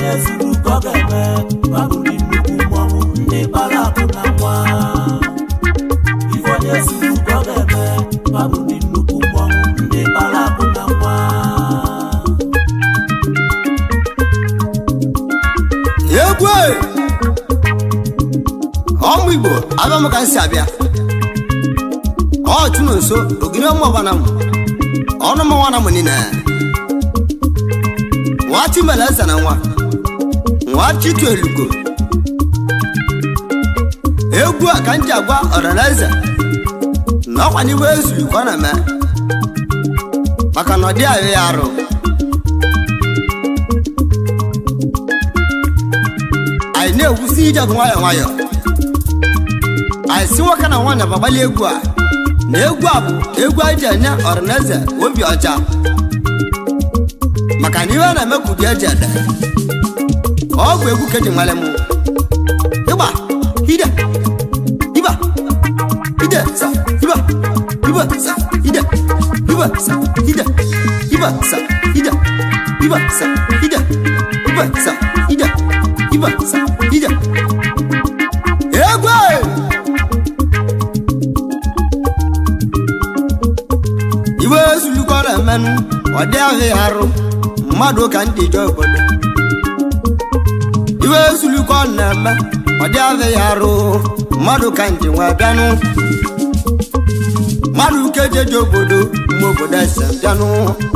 Onye zuru ka ọ ga-eme, babụ ndị nnukwu mmọnwụ ndị kpara akụ na nwa. Ife onye zuru ka ọ ga-eme, babụ ndị nnukwu mmọnwụ ndị kpara akụ na nwa. Egwu ọmụ Igbo abịa m ka m si abịa ọ chụnụ nso ogiri ọmụ ọbana m ọnụ m nwana m niile nwa Chimere eze na nwa nwa Chitu Elugo. Egwu a ka m ji agwa ọranaeze na ọkwa n'iwe ezuru ka ọ na-eme maka na ọ dị ahụ ya arụ. Anyị na-ewusi ije bụ nwayọọ nwayọọ. Anyị si nwoke na nwaanyị agbali egwu a na egwu a bụ egwu anyị ji enye ọranaeze obi ọcha maka na ihe a na-eme ka ụdị eji ede ọ bụ egwu ka eji nwale m ịgba ide iba ide sa iba iba sa ide iba sa ide iba sa ide iba sa ide iba sa ide iba sa ide. Egwu iwe ezulukọrọ emenụ ọ dị ahụ ya arụ mmadụ ka ndị je obodo. Iwe ezulukọ na-eme ọ dị ahụ ya arụ mmadụ ka ndị nwe bịanụ mmadụ ka ejeje obodo mgbe obodo ese bịanụ.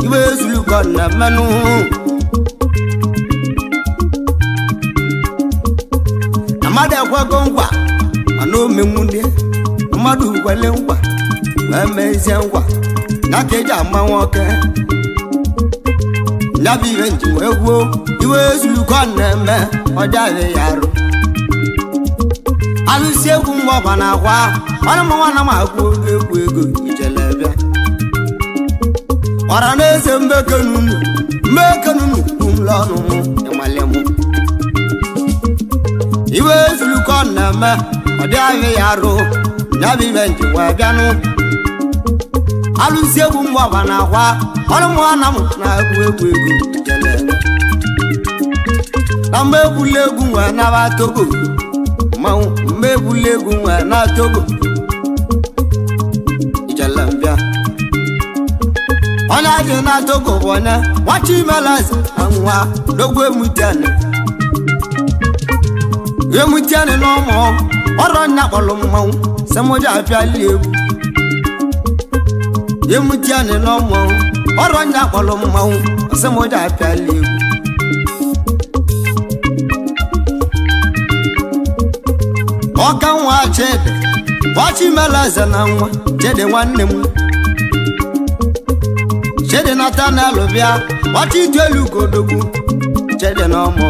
Iwe ezulukọ na-emenụ na mmadụ ekwego nkwa mana omenwunye mmadụ kwele nkwa wee mezie nkwa na ka eji ama nwoke ya bụ ihe nji wee gwuo. Iwe ezulukọ na-eme ọ dịghị ya arụ. Alụsi egwu mgbe ọba na akwa ọnụ m nwana m agwụ egwu ego ijele bịa ọra na eze mbekenunu mbekenunu kwumla ọnụ m ịmale m. Iwe ezulukọ na-eme ọ dịghị ya arụ ya bụ ihe nji wee bịanụ. Alụsi egwu mgbe ọba na akwa ọnụ m nwana m na-agwụ egwu ego ijele na mgbe egwula egwu nwee naba Togo mmanwụ mgbe egwula egwu nwee na Togo ijele mbịa onye adị na Togo bụ onye nwa Chimere eze na nwa dogwu emutiani emutiani na ụmụ ọrụ nya kpọrọ mmanwụ sị apịali egwu emutiani na ụmụ ọrụ nya kpọrọ mmanwụ sị apịali egwu. Ọka nwa Chidi nwa Chimere eze na nwa Chidi nwanne m Chidi Natanel bịa nwa Chitu Elugo odogwu Chidi na ọmụ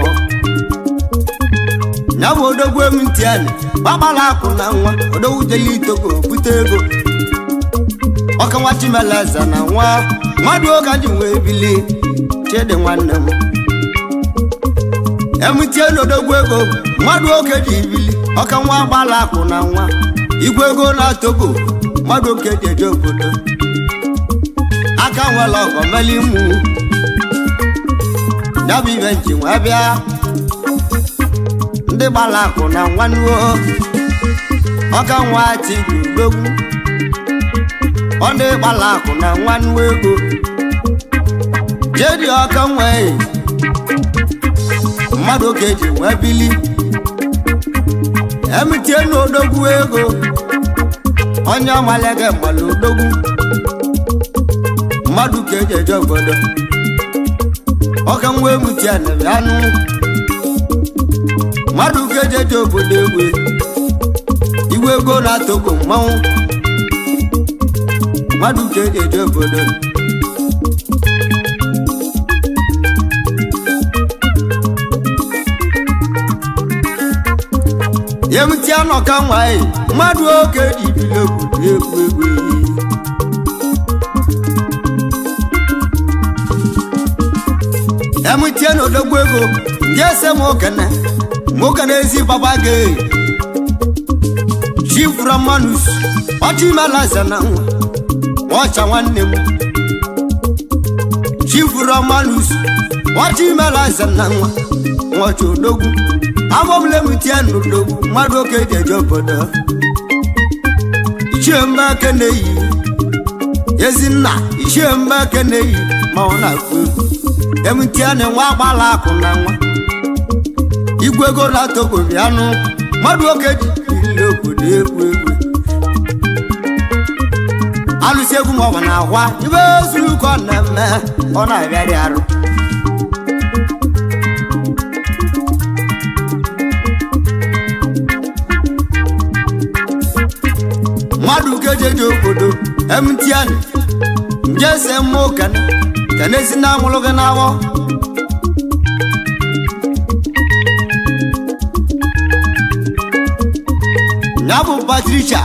ya bụ odogwu emutiani gbagbara akụ na nwa odogwu jeli Togo bute ego. Ọka nwa Chimere eze na nwa mmadụ oge ji wee bili Chidi nwanne m emutieni odogwu ego mmadụ oge ji bili. Ọka nwa gbara akụ na nwa igwe ego na Togo mmadụ oke ji eje obodo aka nwere ọgọ meli mụ ya bụ ibe nji wee bịa ndị gbara akụ na nwa nuo. Ọka nwa Chidi odogwu ọ ndị gbara akụ na nwa nuo ego Chidi ọka nwee mmadụ oke ji wee bili emutieni odogwu ego onye ọmalege mmalụ odogwu mmadụ ka eji eje obodo. Ọka nwa emutieni bịanụ mmadụ ka eji eje obodo egwe igwe ego na Togo mmanwụ mmadụ ka eji eje obodo. Emutiani ọka nwa mmadụ oke ji bili obodo egwu egwu. Emutieni odogwu ego ndị ese m okene ezi papa gị Chief Romanus Ọchimere eze na nwa ọcha nwanne m Chief Romanus Ọchimere eze na nwa Nwaọcha odogwu abọmle MTN odogwu mmadụ oke ji eje obodo ichie mba keneyi ezinna ichie mba keneyi ma ọ na-akụ egwu MTN nwa agbala akụ na nwa igwe ego na Togo bịanụ mmadụ oke ji ile obodo egwu egwu alụsị egwu ma ọ bụ na akwa ibe zuru ka ọ na-eme ọ na-abịarị arụ mmadụ kejeje obodo MTN njese mma ụkene kenesi na amụrụ gị n'awọ ya bụ Patricia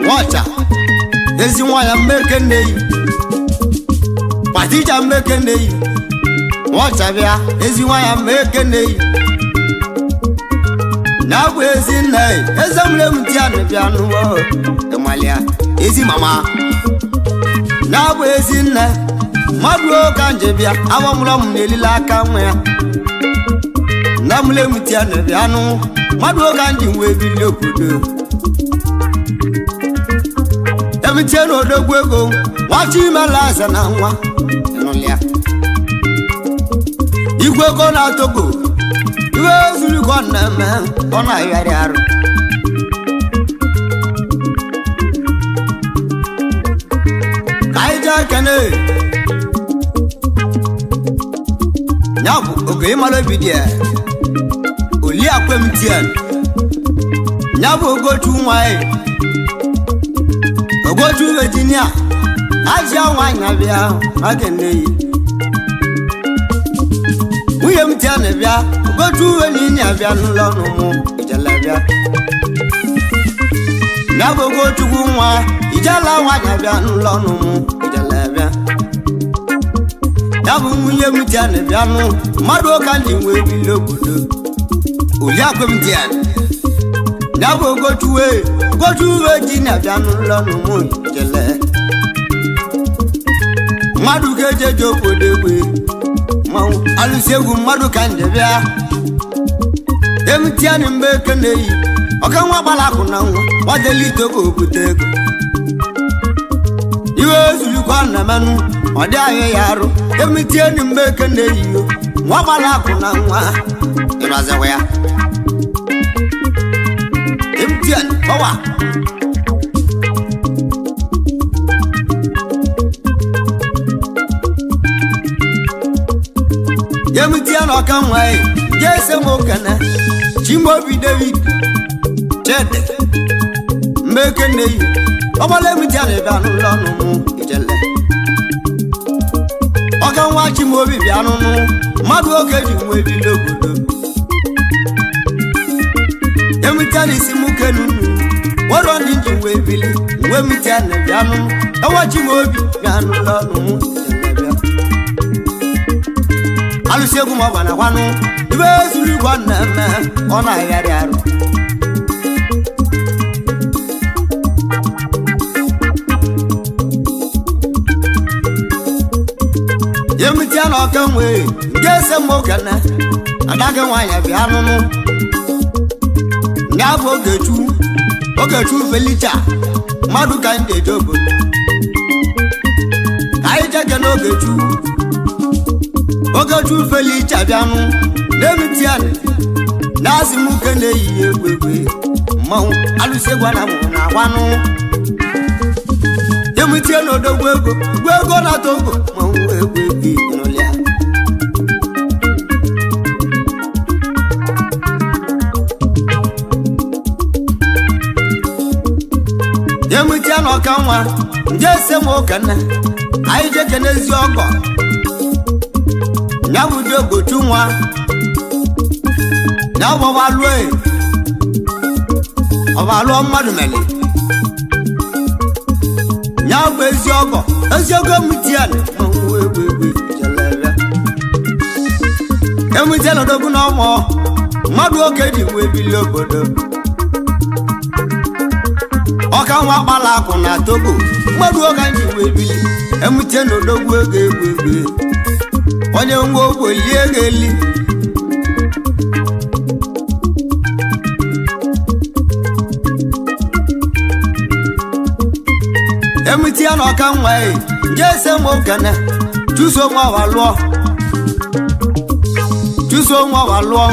Nwaọcha ezi nwanyị mmeke nneyi Patricia mmeke nneyi Nwaọcha bịa ezi nwanyị mmeke nneyi ya bụ ezi nne eze mụrụ MTN bịa n'ụwa ịmalịa ezi mama ya bụ ezi nne mmadụ oge nje bịa agbamụrụ m na-elile aka nwa ya nne mụrụ MTN bịa nụ mmadụ oge nji wee bili obodo MTN odogwu ego nwachi imela aza na nwa ịnụlịa igwe ego na Togo iwe zuru ka ọ na-eme ọ na-agharị arụ ka anyị jee kene ya bụ oge ịmara obi dị ya Oliakụ MTN ya bụ Ogochu nwanyị Ogochu Virginia ajịa nwanyị abịa maka nneyi nwunye MTN bịa Ogochu uwe na inye abịa n'ụlọ ọrụ mụ ijele bịa ya bụ Ogochukwu nwa ijele nwanyị abịa n'ụlọ ọrụ mụ ijele bịa ya bụ nwunye MTN bịa nụ mmadụ ụka ndị nwee bili obodo Oliakụ MTN ya bụ Ogochu uwe ji na-abịa n'ụlọ ọrụ mụ ijele mmadụ ga-ejeje obodo egbe mmanwụ alụsị egwu mmadụ ka nje bịa MTN mgbe eke na-eyi ọka nwa gbara akụ na nwa nwadelite ka o bute ego iwe zurukwa na manụ ọ dị ahịa ya arụ MTN mgbe eke na-eyi nwa gbara akụ na nwa ịrazịwa ya MTN ọwa MTN ọka nwa jese m okene Chimaobi David Chede mmeke nneyi ọgbala MTN bịa n'ụlọ ọnụ mụ ijele ọka nwa Chimaobi bịa n'ụnụ mmadụ oge ji nwe bido obodo MTN isi m kenu nwere ndị nji wee bili nwe MTN bịa nụ ọnwa Chimaobi bịa n'ụlọ ọnụ mụ ijele bịa alụsị egwu ma ọ gbana kwanụ ibe zuru igwe na-eme ọ na-agharị arụ MTN ọka nwee nke ese m okene adagị nwaanyị bịa nụnụ ya bụ Ogechu Felicia mmadụ ka anyị na-eje obodo ka anyị jeke n'Ogechu Ogechu Felicia bịanụ na MTN na-asị m uke na-eyi egwu egwu mmanwụ alụsị egwu na mụ na agwanụ MTN odogwu ego gwu ego na Togo mmanwụ egwu egwu ịnụlịa MTN ọka nwa nje ese m okene anyị jekene ezi ọgọ ya bụ dị Ogochu nwa ya bụ ọbalụọ mmadụ mere ya bụ ezi ọgọ ezi ọgọ MTN mmanwụ egwu egwu jelere MTN odogwu na ọmụ mmadụ oge ji wee bili obodo ọka nwa gbala akụ na Togo mmadụ oge ji wee bili MTN odogwu ego egwu egwu onye nwa ogbo lie ego eli Emiti anọ ka nwa e jese m okene chụso nwa wa lụọ chụso nwa wa lụọ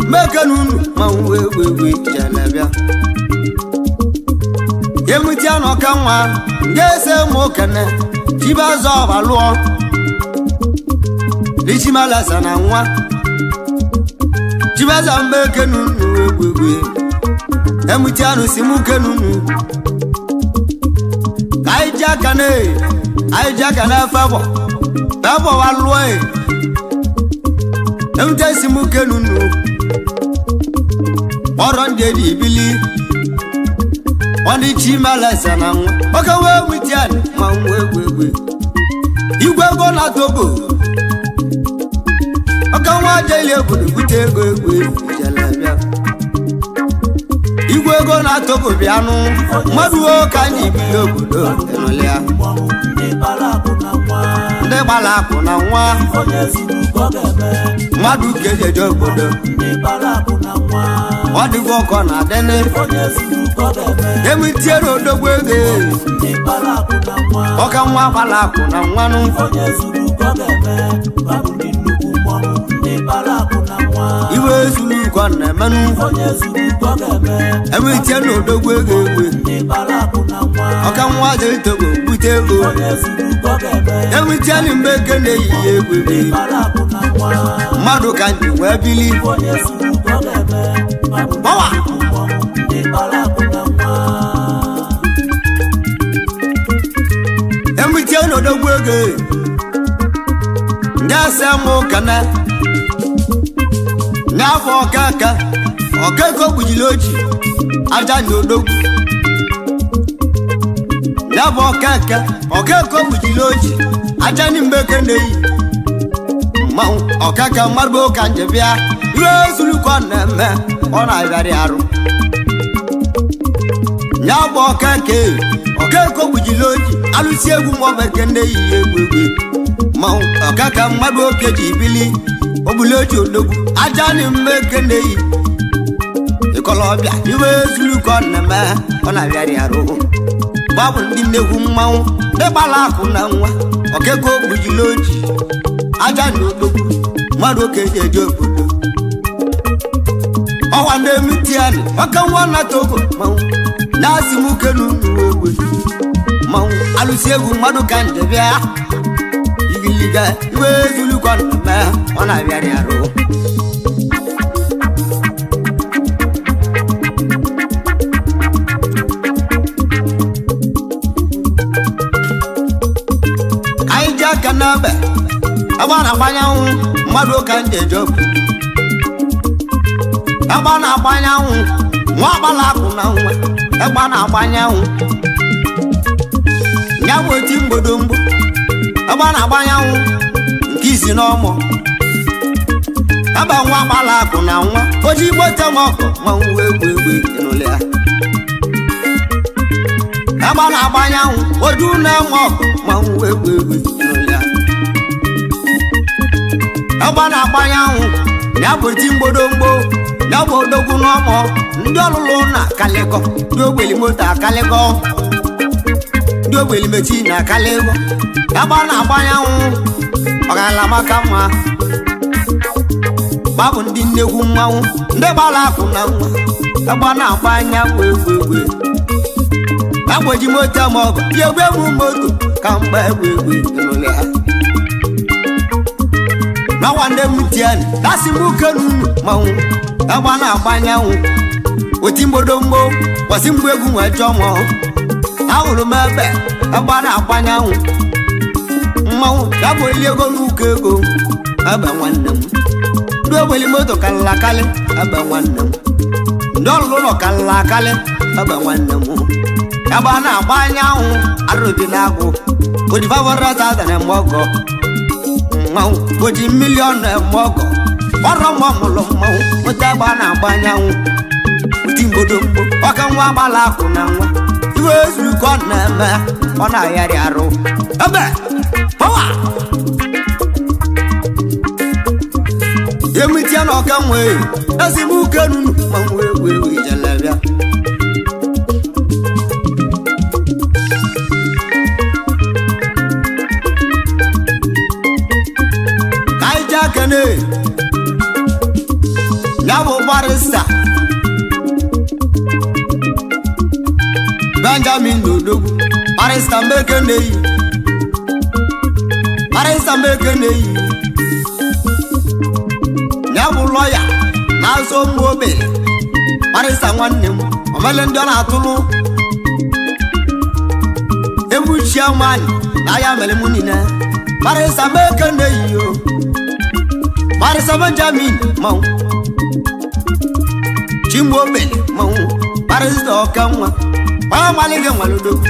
mekene unu ma nwe egwu jele bịa emiti anọ ka nwa jese m okene chibe zọ wa lụọ lichimalasa na nwa chibeza mekene unu egwu emiti anụ si mụ kene unu anyị ji aka na febọ febọ wa lụọ e emute si mụ kenu nu ọrọ ndị edi ibili ọdị chi malesa na nwa oke wee nwute anị ma nwa egwu egwu igwe ego na Togo oke nwa jeli obodo bute ego egwu ijele bịa igwe ego na Togo bịanụ mmadụ ka anyị bili obodo ịnụlịa ndị gbara akụ na nwa ndị gbara akụ na nwa onye zuru ka ọ ga-eme mmadụ ka eji eje obodo ndị gbara akụ na nwa ọ dịgo ọkọ na adịnị onye zuru ka ọ ga-eme emitiere odogwu ego ndị gbara akụ na nwa ọka nwa gbara akụ na nwanụ onye zuru ka ọ ga-eme babụ ndị nnukwu mmọnwụ ndị gbara akụ na nwa iwe zuru ka ọ na-emenụ onye zuru ka ọ ga-eme emitiere odogwu ego egwe ndị gbara akụ na nwa ọka nwa dị Togo bute ego onye zuru ka ọ ga-eme emitiere mgbe eke na-eyighị egwu ndị gbara akụ na nwa mmadụ ka ndị wee bili onye zuru ka ọ ga-eme babụ ndị Gbawa! nnukwu mmọnwụ ndị gbara akụ na nwa emitiere odogwu ego ndị ase mụ kana n'afọ ọkaka ọkaka ogbujiri oji aja na odogwu n'afọ ọkaka ọkaka ogbujiri oji aja na mgbeke na-eyi mmanwụ ọkaka mmadụ ka nje bịa ihe ezulukọ na-eme ọ na-abịarị arụ ya bụ ọkaka ọkaka ogbujiri oji alụsi egwu maọbụ na-eyi egwu egwu mmanwụ ọkaka mmadụ oke ji bili ogbuli oji odogwu aja na mmeke na-eyi ịkọlọbịa iwe ezulukọ na-eme ọ na-abịarị arụ gbabụ ndị nnekwu mmanwụ ndị gbara akụ na nwa ọkeka ogbujiri oji aja na odogwu mmadụ oke ji eje obodo ọwa ndị emitianị ọka nwa na Togo mmanwụ na-asị m kenu ogbe mmanwụ alụsị egwu mmadụ ka nje bịa igiliga iwe ezulukọ na-eme ọ na-abịarị arụ anyị ji aka n'ebe agba na-agbanye anwụ mmadụ ka nje eje obodo agba na-agbanye anwụ nwa agbala akụ na nwa egba na-agbanye anwụ ya bụ oti mgbodomgbo agba na-agbanye anwụ nke isi n'ọmụ aba nwa agbala akụ na nwa oji gbote m ọkụ manwụ egwu egwu ịnụlị ya agba na-agbanye anwụ oju na-enwe ọkụ manwụ egwu egwu ịnụlị ya agba na-agbanye anwụ ya bụ oti mgbodomgbo ya bụ odogwu n'ọmọ ndị ọlụlụ na akalịkọ ndị ogbeli moto akalịkọ ndị ogbeli mechi na akalịkọ agba na-agbanye anwụ ọgarala maka mma gbabụ ndị nnekwu mmanwụ ndị gbara akụ na nwa agba na-agba anya bụ egwu egwu agboji moto ma ọgụ ya egwu egwu moto ka mgba egwu egwu ịnụlị ha n'ọnwa ndị mutiani dasị m kenu mmanwụ agba na-agbanye anwụ oti mgbodomgbo kwasị mgbe egwu nwee chọọ mọ ahụrụ m ebe agba na-agbanye anwụ mmanwụ ya bụ eli ego n'ụkọ ego ebe nwanne m ndị ogbeli moto karịrị akarị ebe nwanne m ndị ọlụlụ ụlọ karịrị akarị ebe nwanne m ebe a na-agba anyanwụ arụbi na-agụ oji 500,000 eme ọgọ mmanwụ oji miliọn eme ọgọ ọrọ mma mụlụ mmanwụ nweta ebe a na-agba anyanwụ oti mgbodomgbo ọka nwa agbala akụ na nwa iwe ezuru ka ọ na-eme ọ na-agharị arụ ebe pọwa emitia na ọka nwee ezigbo uke nunu ma nwee egwu egwu ijele bịa Ya bụ barista Benjamin Odogwu, barista Mbekeneyi, barista Mbekeneyi. Ya bụ lọya na-azụ ụmụ ogbenye, barista nwanne m, omele ndị ọ na-atụrụ egwu chiamani na ya mere mụ niile. Barista Mbekeneyi o, barista Benjamin manwụ Chimwe ogbenye manwụ, barista ọkanwa onye amalị gị nwere odogwu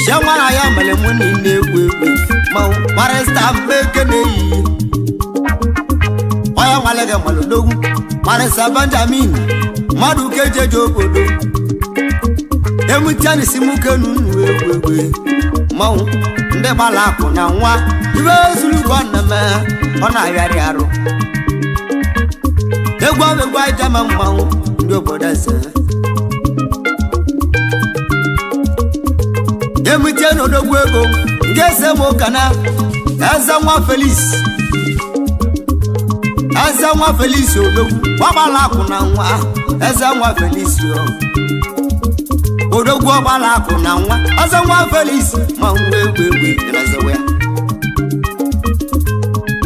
chiama na ya mere mụ niile egwu egwu manwụ, barista Mbekeneyi onye amalị gị nwere odogwu, barista Benjamin mmadụ kejeje obodo emutianisimuke nunu egwu egwu mmanwụ ndị gbara akụ na nwa ibe ezulugo na-eme ọ na-agharị arụ egwu abegwu ijema mmanwụ ndị obodo eze emutie n'odogwu ego nke ese m ụka na eze nwa Felix, eze nwa Felix odogwu ọgbara akụ na nwa, eze nwa Felix odogwu ọgbara akụ na nwa, eze nwa Felix ma nwa egwu egwu ịrazewe ya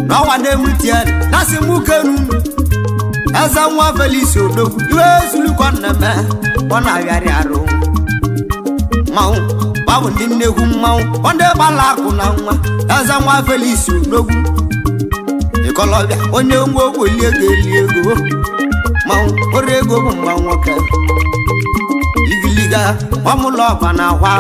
n'ọnwa na-emutie na-asị m kenu eze nwa Felix odogwu iwe ezulukọ nneme ọ na-agharị arụ mmanwụ babụ ndị nnekwu mmanwụ ndị gbara akụ na nwa, eze nwa Felix odogwu ịkọlọbịa onye nwe ogweli ego eli ego mmanwụ ọrụ ego bụ mmanwụ nwoke igiliga ọmụlọ ọba na akwa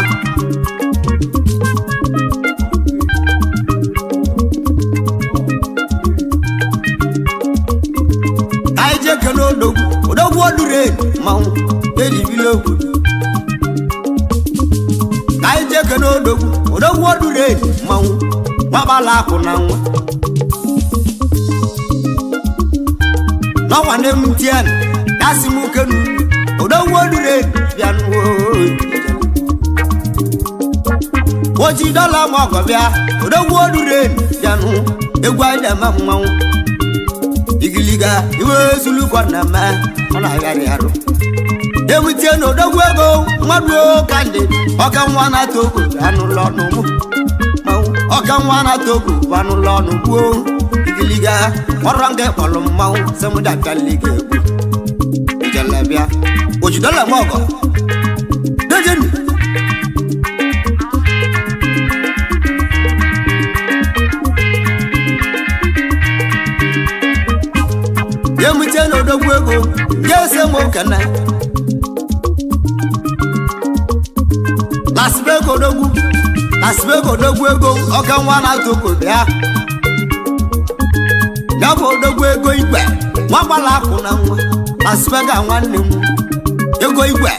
anyị jee kene odogwu odogwu odure mmanwụ ejibili obodo anyị jee kene odogwu odogwu odure mmanwụ nwagbala akụ na nwa n'ọnwa na-emutian ya si m kenu odogwu odure bịa oji dọla ma ọgọ bịa odogwu odure bịanụ egwu anyị na-eme mmanwụ igiliga iwe ezulukọ na-eme ọ na-agharị arụ emutie na odogwu ego mmadụ ka ndị ọka nwa na-ata ogo anụlọ ọnụ mụ mmanwụ ọka nwa na-ata ogo anụlọ ọnụ gbuo igiliga ọrọ nga kpọrọ mmanwụ semụdakaliga egwu ijelebịa ojidola m ọgọ dejenu emutie na odogwu ego nke ese m okene lasibego odogwu lasibego odogwu ego ọka nwa na-atụ bịa ya bụ odogwu ego igwe nwa gbara akụ na nwa lasibega nwanne m ego igwe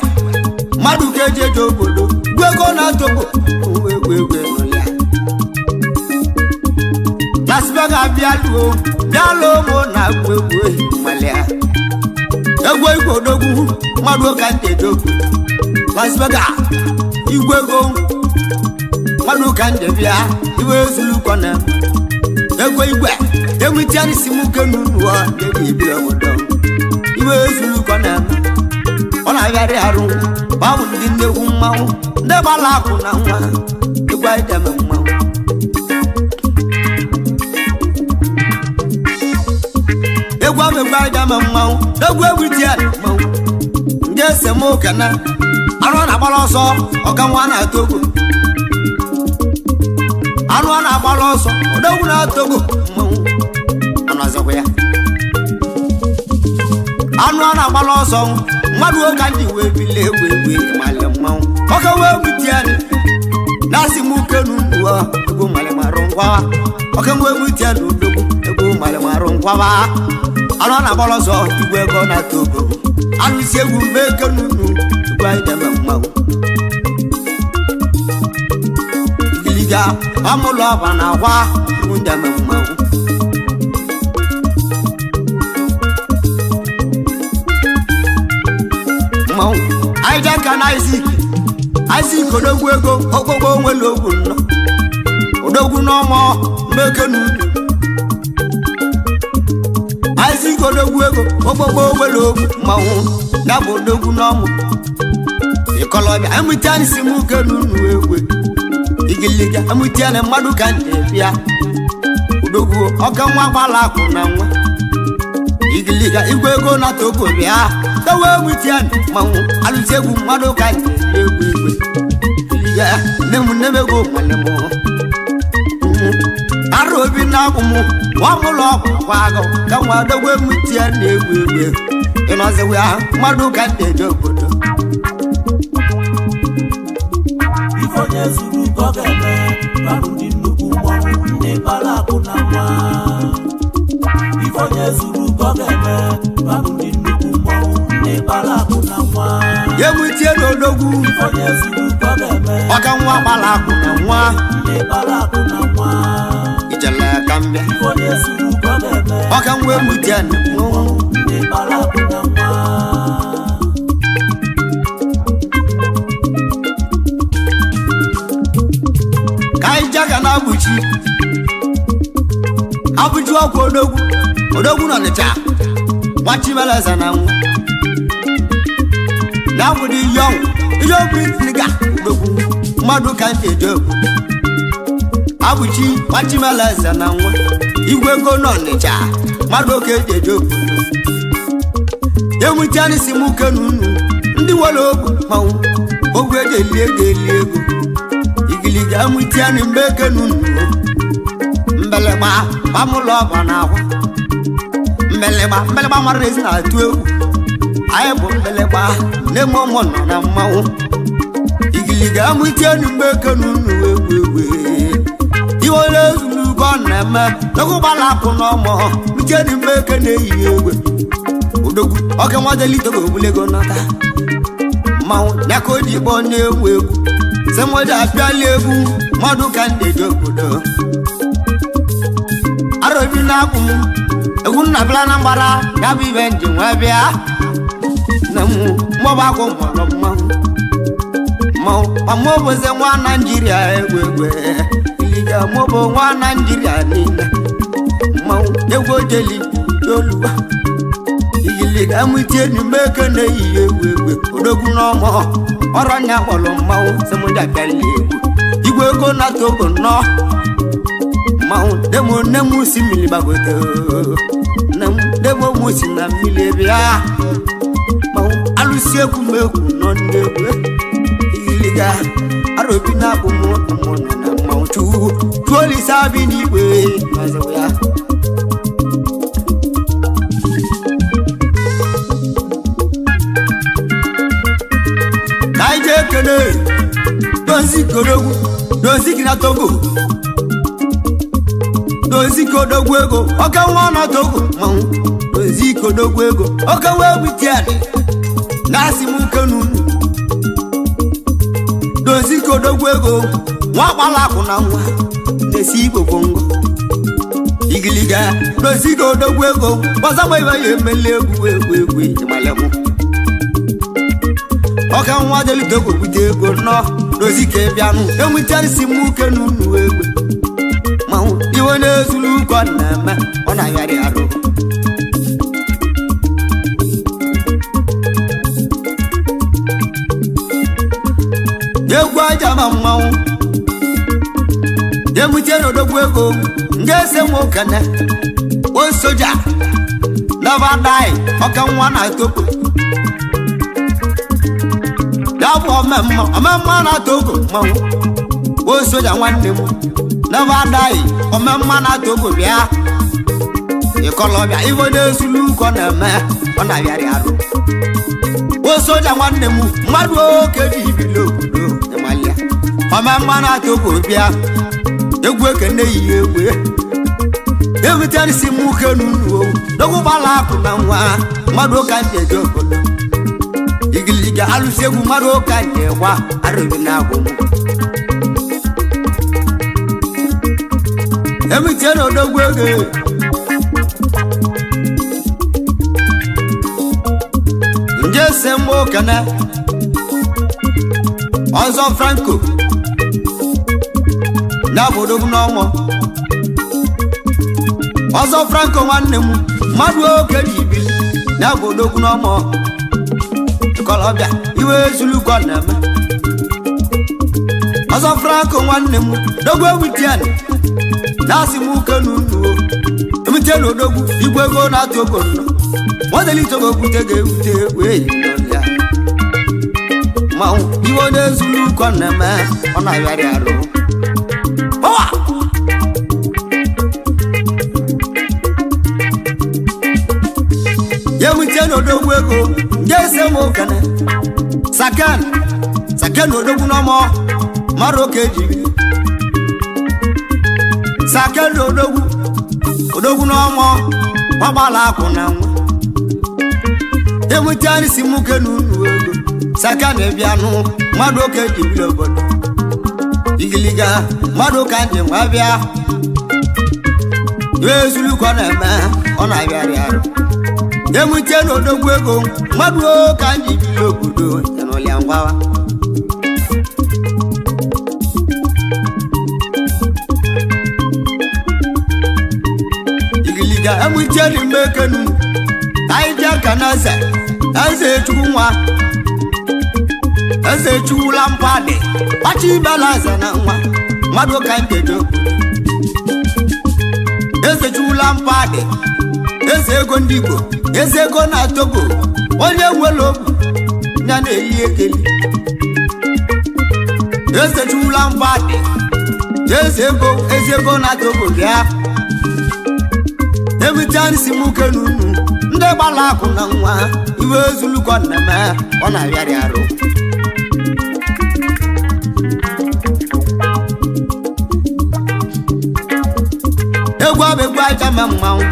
mmadụ ka eji eje obodo gwu ego na-atụpụ egwu egwu egwu ya lasibega bịa luo bịa lụọ mụ na agwụ egwu ehi ya egwu igwe odogwu mmadụ ka ndị eje obodo lasibega igwe ego mmadụ ka ndị bịa iwe ezulukọ na ego igwe enwetiarịsị m kenu n'ụwa ebi ebi obodo iwe ezulukọ na ọ na-agharị arụ babụ ndị nnekwu mmanwụ ndị gbara akụ na nwa egwu anyị mmanwụ egwu ahụ egwu anyị deme mmanwụ egwu egwu tie mmanwụ ndị esemokwu na anụ a na-agbara ọsọ ọka nwa na-atọ ogo anụ a na-agbara ọsọ odogwu na-atọ ogo mmanwụ anụ azọkwa ya anụ a na-agbara ọsọ mmadụ ụka ndị wee bili egwu egwu ịmalị mmanwụ ọka wee gbutie na-asị m kenu uwe egwu malịmarụ ngwawa ọka wee gbutie na odogwu egwu malịmarụ ngwawa anụ a na-agbara ọsọ igwe ego na-atọ ogo anụ isi egwu mee kenu unu egwu anyị deme mmanwụ igiliga amụlụ ọba na akwa egwu ndeme mmanwụ mmanwụ anyị jee nka na Isaac Isaac odogwu ego okpokpo onwere ogwu nnọ odogwu n'ọmọ mmeke n'udu Isaac Odogwu ego ogbogbo were ogwu mmanwụ ya bụ odogwu n'ọmụ ịkọlọbịa emutianị si m uke n'unu egwe igiliga emutianị mmadụ ka nje bịa odogwu ọka nwa gbala akụ na nwa igiliga igwe ego na Togo bịa tawa emutianị mmanwụ alụsị egwu mmadụ ka nje egwu egwe igiliga nne m nne m ego nwanne m arụ obi na-akwụ m nwa mụlọ ọgwụ akwa agụ ka nwa odogwu emutianị egwu egwe ịnọzikwa ya mmadụ ka nje eje obodo. Ife onye zuru ka ọ ga-eme babụ ndị nnukwu mmọnwụ ndị kpara akụ na nwa. Ife onye zuru ka ọ ga-eme babụ ndị nnukwu mmọnwụ ndị kpara akụ na nwa. Emutie n'odogwu Ife onye zuru ka ọ ga-eme ọka nwa gbara akụ na nwa ndị kpara akụ na nwa. Ijele ka mbịa Ife onye zuru ka ọ ga-eme ọka nwa emutie mmanwụ ndị kpara akụ na nwa. Ka anyị jaga na abụchi abụchi ọkwa odogwu odogwu nọ n'Ọnịcha nwa Chimeleze na nwa na abụdị yọng ihe obiriga odogwu mmadụ ka ndị eje obodo abụchi nwa Chimeleze na nwa igwe ego nọ n'Ọnịcha mmadụ oke eji eje obodo enwetani si m uke n'unu ndị nwere ogwu mmanwụ ogwu eji eli ego eli ego igiliga enwetani mgbe eke n'unu mbelegba gbamụlọ ọgba na akwa mbelegba mbelegba mara ezi na-atụ egwu anyị bụ mbelegba na-eme ụmụ nọ na mmanwụ igiliga enwetani mgbe eke n'unu egwu egwu iwe onye ezuru ọ na-eme n'okwu gbala akụ n'ọmọ mcheni mgbe eke na-eyi egwe odogwu ọka nwadelite ga ogbulego nata mmanwụ ya ka o ji kpọọ na-egwu egwu semọja apịala egwu mmadụ ka ndị eji obodo arobi na-akwụ m egwu nna bịara na mgbara ya bụ ibe nji nwa bịa na mụ mọba akwụ mọrọ mmanwụ mmanwụ ma mụ bụzi nwa Naijiria egwu egwu iliga mụ bụ nwa Naijiria niile mmanwụ egwu ojeli oluwa igiliga amụtie n'ime eke na-eyi egwu egwu odogwu n'ọmọ ọrọ nya kpọrọ mmanwụ sịmụja bịala egwu igwe ego na Togo nnọọ mmanwụ demo nne m si mmiri gbagote nne m demo m si na mmiri bịa mmanwụ alụsị egwu m egwu nọ n'egwu igiliga arobi na-akpụ m mụ nọ na mmanwụ chukwu tuolisa bi n'igwe mazịwụ ya. Ka anyị jee kene dozi kodogwu dozi gị na Togo dozi kodogwu ego ọka nwa na Togo mmanwụ dozi kodogwu ego ọka nwa egwutiani na-asị m kenu dozi kodogwu ego nwa gbala akwụ na nwa na-esi igbo bongo igiliga dozi kodogwu ego gbazagba ibe ya emeli egwu egwu egwu ịmalekwu ọka nwa delite ogbute ego nnọọ dozi ka bịanụ enwetara si m uke n'unu egwe manwụ iwe na-ezuru ụkọ na-eme ọ na-agharị arụ egwu aja ma mmanwụ enwetara odogwu ego ndị ese nwokene o soja never die ọka nwa na-etopu ya bụ omemma omemma na Togo mmanwụ o soja nwanne m never die omemma na Togo bịa ịkọlọbịa ife na-esulu ụkọ na-eme ọ na-abịarị arụ o soja nwanne m mmadụ oke ji ibili obodo ịmalịa omemma na Togo bịa egwu ekene yi egwu ewutarịsị m uke n'unu n'okwu gbala akụ na nwa mmadụ ụka ndị eje obodo igiliga alụsị egwu mmadụ ụka ndị gwa arụbi na agwụ m emitie na odogwu ego nje se mgbe okene ọzọ Franco na bụ odogwu n'ọmọ Ọzọ Franco nwanne m mmadụ oke ji ibili na bụ odogwu n'ọmọ ikolobịa iwe ezulukọ na-eme. Ọzọ Franco nwanne m dogwu ewutian na-asị m uke n'unuo emute na odogwu igwe ego na-atụ ogo nnọ nwadelitogo gwute ga-ewute wee yi ya mmanwụ iwe onye ezulukọ na-eme ọ na-abịarị arụ. Power! Yemute n'odogwu ego nje ese m okene saken saken n'odogwu n'ọmọ mmadụ oke ji saken n'odogwu odogwu n'ọmọ gbagbala akwụ na nwa. Yemute anyị si m uke n'unu ego saken bịanụ mmadụ oke ji biri obodo igiliga mmadụ ka ndị nwa bịa ezulukọ na-eme ọ na-abịarị arụ. Emute n'odogwu ego mmadụ ka ndị biri obodo ya n'ụlịa ngwawa. Igiliga emute n'ime ekenu anyị ji aka na eze eze chukwu nwa eze chukwula mpadị kpachi ibela eze na nwa mmadụ ka ndị eje obodo. Eze chukwula mpadị eze ego ndị Igbo eze ego na Togo onye nwere obu ya na-eli ekeli. Eze chukwula mpadị eze ego na Togo bịa ebute nsi m uke n'unu ndị gbara akụ na nwa iwe ezulukọ na-eme ọ na-abịarị arụ. Egwu abụ egwu aja ma mmanwụ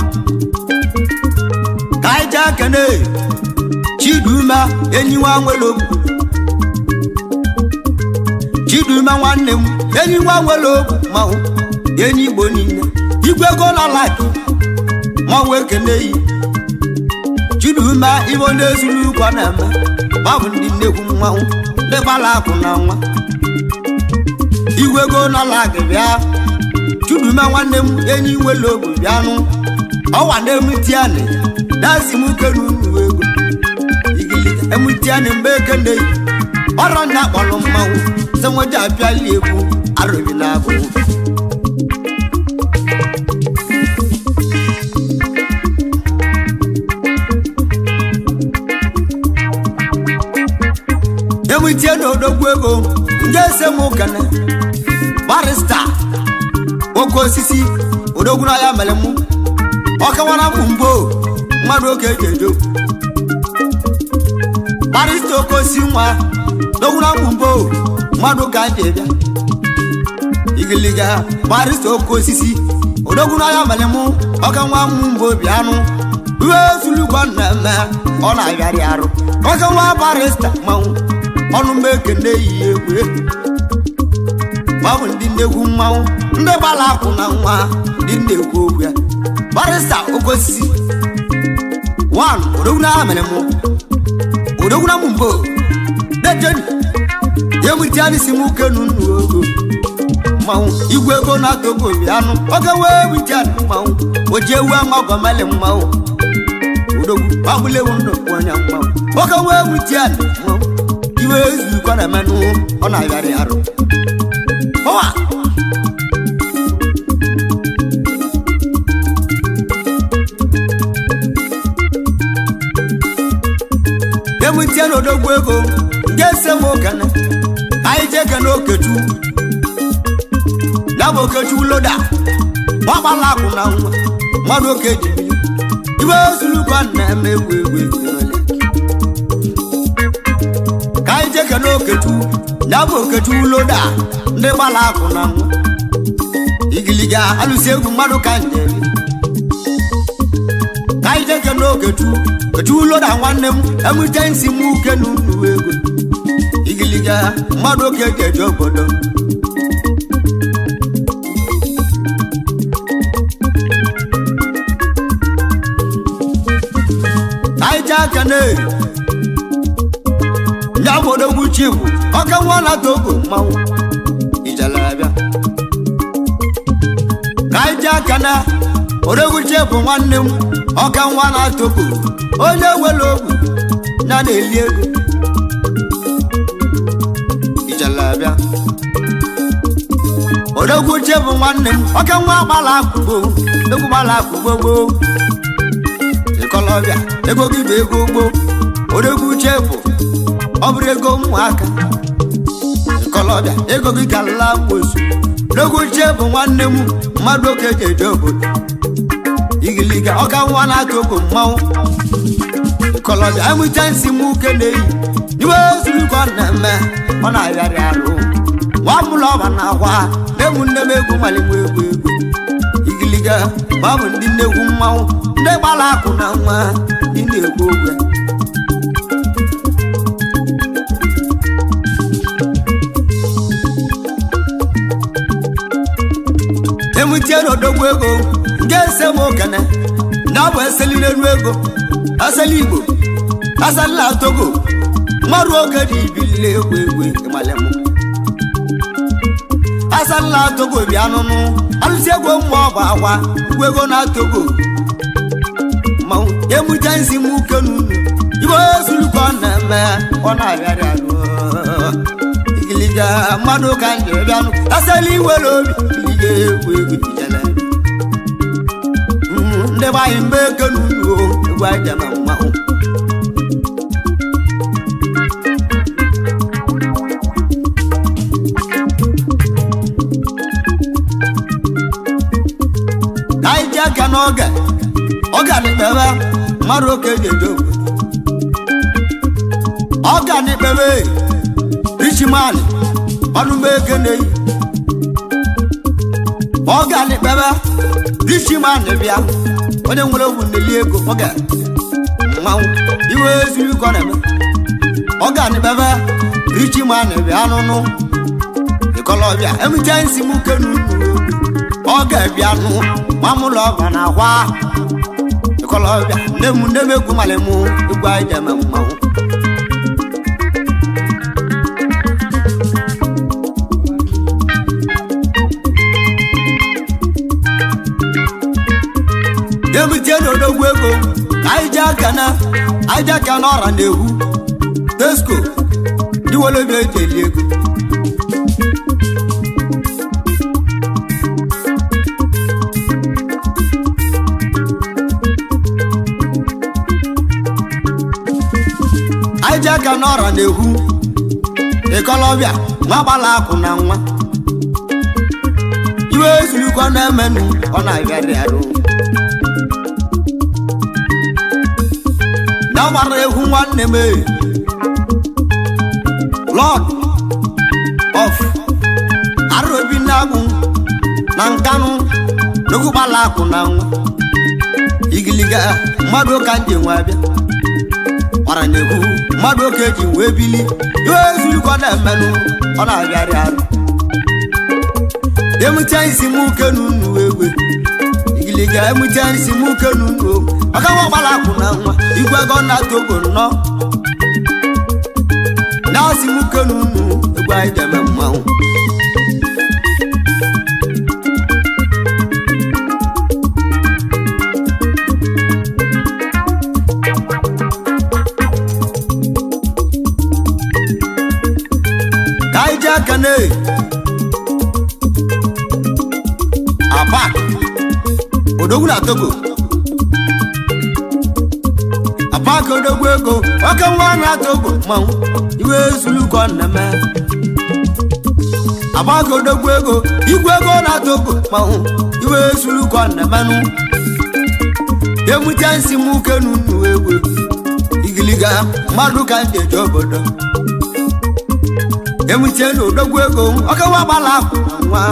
ka anyị jee kene Chiduma enyi nwa nwere ogwu. Chiduma nwanne m enyi nwa nwere ogwu mmanwụ enyi Igbo niile igwe ego na laki mmanwụ ekene yi. Chiduma ibo na-ezulu ụgwọ na-eme babụ ndị nnekwu mmanwụ ndị gbara akwụ na nwa igwe ego na laki bịa. Chiduma nwanne m enyi nwere ogwu bịanụ ọwa na-emutianị na-asị m uke n'unu ego igiliga emutianị mgbe ekene yi ọrọ ndị akpọrọ mmanwụ sị nweje apịali egwu arụbi na agụ. Emutie n'odogwu ego nje ese m okene barista oke osisi odogwu na ya mere mụ ọkawara m mbụ mmadụ oke eji ejo barista oke osisi nwa odogwu na m mbụ mmadụ ka eji bịa igiliga barista oke osisi odogwu na ya mere mụ ọka nwa m mbụ bịanụ iwe ezulukwa na-eme ọ na-abịarị arụ ọka nwa barista mmanwụ ọnụ m ekene yi egwu babụ ndị nnekwu mmanwụ ndị gbara akwụ na nwa ndị nnekwu okwu ya barista oke osisi wan odogwu na mere mụ odogwu na mụ mbụ dejeni emutianị si m uke n'unu ogo mmanwụ igwe ego na Togo bịanụ oge wee wutianị mmanwụ oji ewu ama gọmeli mmanwụ odogwu agbụlewu ndụ onye mmanwụ oge wee wutianị mmanwụ iwe ezulukọ na-emenụ ọ na-abịarị arụ. Power! Emutie n'odogwu ego nke ese m okene anyị jee kene Okechukwu ya bụ Okechukwu loda gbagbala akwụ na nwa mmadụ oke ji bili iwe ezulukọ na-eme egwu egwu egwu ka anyị jee kene Okechukwu ya bụ Okechukwu loda ndị gbara akwụ na nwa igiliga alụsi egwu mmadụ ka nje ka anyị jee kene Okechukwu Okechukwu loda nwanne m emute nsi m uke n'unu ego igiliga mmadụ oke ji eje obodo. Ka anyị jee kene ya bụ odogwu chibu ọka nwa na Togo mmanwụ ijele abịa ka anyị jee kene Odogwu Chief nwanne m ọka nwa na-atọpụ onye were ogwu ya na-eli ego ijelabịa Odogwu Chief nwanne m ọka nwa gbara akwụgbo egwu gbara akwụgbo gboo ịkọlọbịa ego gị bụ ego gboo Odogwu Chief ọ bụrụ ego ụmụaka ịkọlọbịa ego gị ka la mgbosu Odogwu Chief nwanne m mmadụ oke ji eje obodo igiliga ọka nwa na-atụ ogbo mmanwụ ịkọlọbịa enweta nsị m uke na-eyi iwe zurukọ na-eme ọ na-agharị arụ nwa mụlụ ọba na-akwa na-egwu nne m egwu maligbo egwu egwu igiliga ma ọ bụ ndị nnegwu mmanwụ ndị gbara akụ na nwa ndị na-egwu ogwe enwete n'odogwu ego nke ese m okene na ọ bụ eseli n'elu ego asali igbo asali togo mmadụ oge dị ibili egwu egwu ịmalem asali togo bịa nụnụ alụsị egwu mma ọ bụ akwa egwu ego na togo mmanwụ emute nsị m uke n'unu ibe ozulukọ na-eme ọ na-abịarị alụ igiliga mmadụ ka nje bịanụ asali iwere obi igiliga egwu egwu ijele ndị be anyị mgbe eke n'unu egwu aja na mmanwụ ka anyị ji aka n'oge ọ ga n'ikpebe mmadụ oke ji eje obodo ọ ga n'ikpebe richimani ọnụ mgbe eke na-eyi ọ ga n'ikpebe richimani bịa onye nwere ogwu na-eli ego ọ ga mmanwụ iwe ezuru ka ọ na-eme ọ ga n'ikpebe richimani bịa nụnụ ịkọlọbịa emechaa nsị m uke n'ukwu ọ ga-ebịa nụ mamụlọ ọba na akwa ịkọlọbịa nne m nne m egwu malị mụ egwu anyị ji eme mmanwụ ebutie n'odogwu ego anyị ji aka na anyị ji aka na ọra na-ehu tesko iwere obi eji eli ego anyị ji aka n'ọra na-ehu ịkọlọbịa nwa gbala akwụ na nwa iwe ezurukọ na-emenụ ọ na-abịarị arụ na gbara egwu nwanne m e Lord of Arobi na-agwụ na nkanụ n'okwu gbala akwụ na nwa igiliga mmadụ ka nje nwa bịa ọra na-ekwu mmadụ oke ji wee bili iwe ezurukọ na-emenụ ọ na-abịarị arụ emụcha isi m uke n'unu egwe igiliga emụcha isi m uke n'unu ọka nwa gbara akwụ na nwa igwe ego na togo nnọọ na-asị m uke n'unu egwe anyị ji eme mmanwụ ka anyị ji aka na Apak odogwu na Togo Apak odogwu ego oke nwa na Togo mmanwụ iwe ezulukọ nneme Apak odogwu ego igwe ego na Togo mmanwụ iwe ezulukọ nnemenụ emute nsị m uke n'unu egwu igiliga mmadụ ka ndị eje obodo emute na odogwu ego oke nwa gbala nwa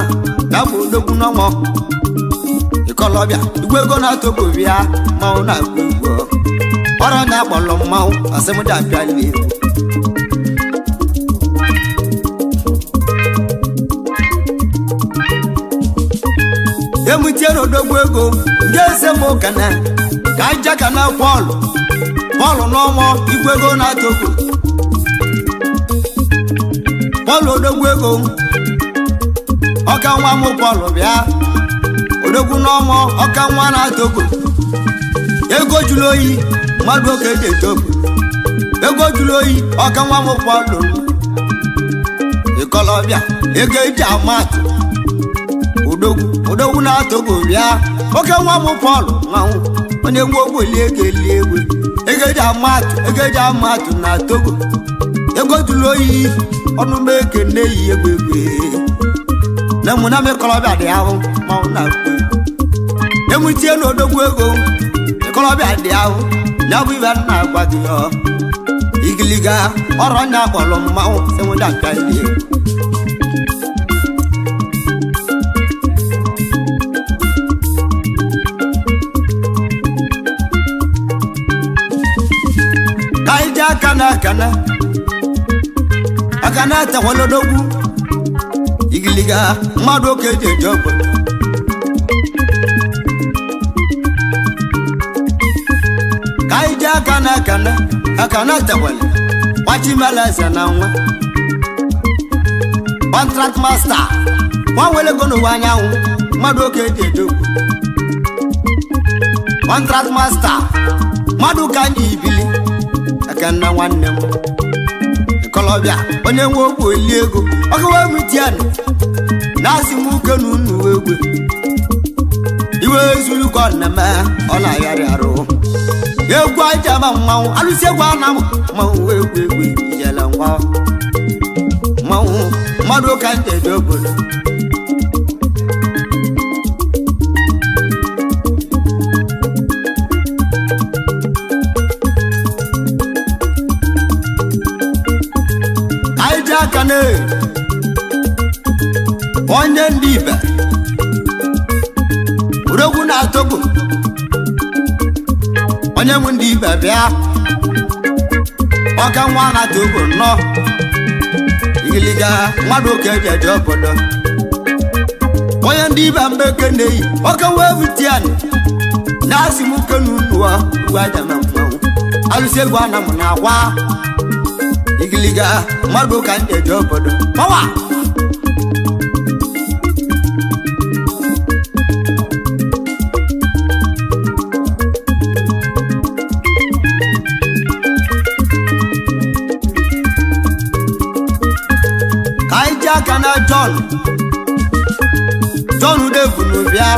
ya bụ odogwu n'ọnwa ịkọlọbịa igwe ego na-atọgbu bịa mmanwụ na-agụ egwu ọrụ na-akpọlọ mmanwụ asịmụda abịala egwu emute na odogwu ego ndị ese m ụkana ka aja ka na pọlụ pọlụ n'ọnwa igwe ego na-atọgbu pọlụ odogwu ego ọka nwa m pọlụ bịa Odogwu n'ọmọ ọka nwa na-atogo. Ego jụrụ oyi mmadụ oke eji eje obodo. Ego jụrụ oyi ọka nwa m Pọlụ ịkọlọbịa ego eji ama atụ. Odogwu odogwu na-atogo bịa oke nwa m Pọlụ nwanwụ onye nwe ogweli ego eli egwe. Ego eji ama atụ ego eji ama atụ na Togo. Ego jụrụ oyi ọnụ m ekene yi egwe egwe. Na mụ na m ịkọlọbịa dị ahụ ma ọ na-akpụ enwetie na odogwu ego ịkọlọbịa dị ahụ ya bụ ibe nna agwa gị ọ igiliga ọrọ nya kpọrọ mmanwụ enweda nka ndị ka anyị ji aka na akana aka na-etekwala odogwu igiliga mmadụ oke eji eje obodo. Ka anyị ji aka na akana aka na-etekwala gbachimela eze na nwa contract master nwa nwere ego n'ụwa anyanwụ mmadụ oke eji eje obodo. Contract master mmadụ ka anyị ibili aka nna nwanne m ịkọlọbịa onye nwe okwu eli ego ọkụwa mitianụ na-asị m uke na unu egwe iwe zuru ka ọ na-eme ọ na-agharị arụ egwu aja ma mmanwụ alụsị egwu ana m mmanwụ egwu egwu ijele ngwa mmanwụ mmadụ ka ndị eje obodo. Anyị ji aka na onye ndị ibe odogwu na-atọgbu onye m ndị ibe bịa ọka nwa na-atọgbu nnọọ igiliga mmadụ oke eji eje obodo. Onye ndị ibe mgbe na-eyi ọka wee butianị na-asị m uke na unuwa ugwu aja na mmanwụ alụsị egwu ana m na akwa igiliga mmadụ ka ndị eje obodo pawa. Ka anyị ji aka na John John Udegwu bịa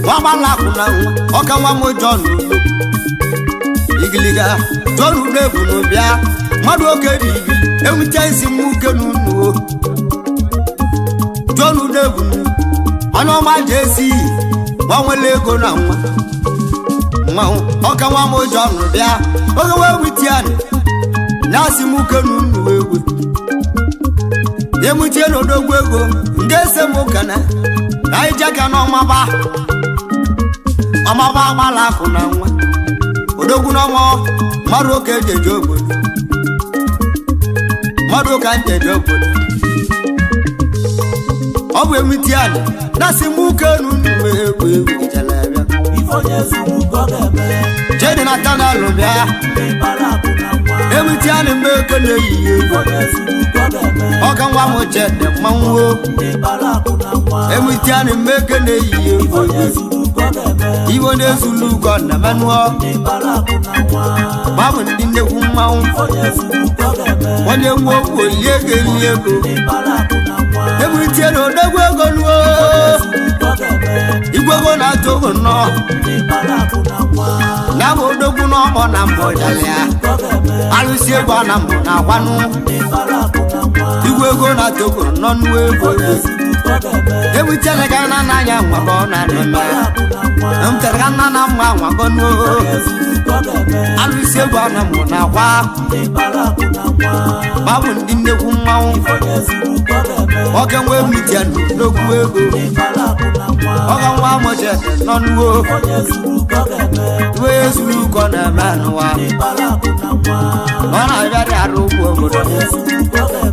nwagbala akwụ na nwa ọka nwa m John Udegwu igiliga John Udegwu bịa mmadụ oke dị ibili enwute isi m uke n'unu o John Udegwu onye ọma ji esi gbanwele ego na nwa mmanwụ ọka nwa m John bịa oge wee wute ya na-asị m uke n'unu egwe emutie n'odogwu ego ndị ese m ụkana ka anyị jeka na ọmaba ọmaba agbala akụ na nwa odogwu n'ọmọ mmadụ oke eji eje obodo mmadụ ka ndị eje obodo. Ọ bụ emutie anyị na-asị m uke n'unu egwu egwu ijele bịa. Ife onye zuru ka ọ ga-eme. Chidi na tanalụ bịa Ndị kpara akụ na nwa. emutie anyị mgbe eke na-eyighị egwu Ife onye zuru ka ọ ga-eme. ọka nwa m chede mmanwụ o Ndị kpara akụ na nwa. emutie anyị mgbe eke na-eyighị Ife egwu onye zuru ka ọ ga-eme. iwe na-ezulu ugo na menụọ Ndị kpara akụ na nwa. gbabụ ndị nnekwu mmanwụ Ife onye zuru ka ọ ga-eme. onye nwe okwu olie ego eli ego Ndị kpara akụ na nwa. ebulitie na odogwu ego nuo Zuru ka ọ ga-eme. igwe ego na-atụ ogo nnọọ Ndị kpara akụ na nwa. na bụ odogwu n'ọmọ na mbụ jalịa Ka ọ ga-eme. alụsị egwu a na mbụ na akwanụ Ndị kpara akụ na nwa. igwe ego na-atụ ogo nnọọ nuo egwu Onye ego zuru ka ọ ga-eme. ebutiere ka na anaghị nwakọ na neme Kpara akụ na nwa. mtere ka nna na mma nwakọ nuo Onye zuru ka ọ ga-eme. alụsị egwu a na mbụ na akwa Ndị kpara akụ na nwa. gbabụ ndị nnekwu mmanwụ Onye zuru ka ọ ga-eme. ọka nwe ebulitie na odogwu ego Ndị kpara akụ na nwa. ọka nwa amụchete nọ nuo Onye zuru ka ọ ga-eme. iwe zuru ụkọ na-eme n'ụwa Ndị kpara akụ na nwa. ọ na-abịarị arụ ugwu obodo Onye zuru ka ọ ga-eme.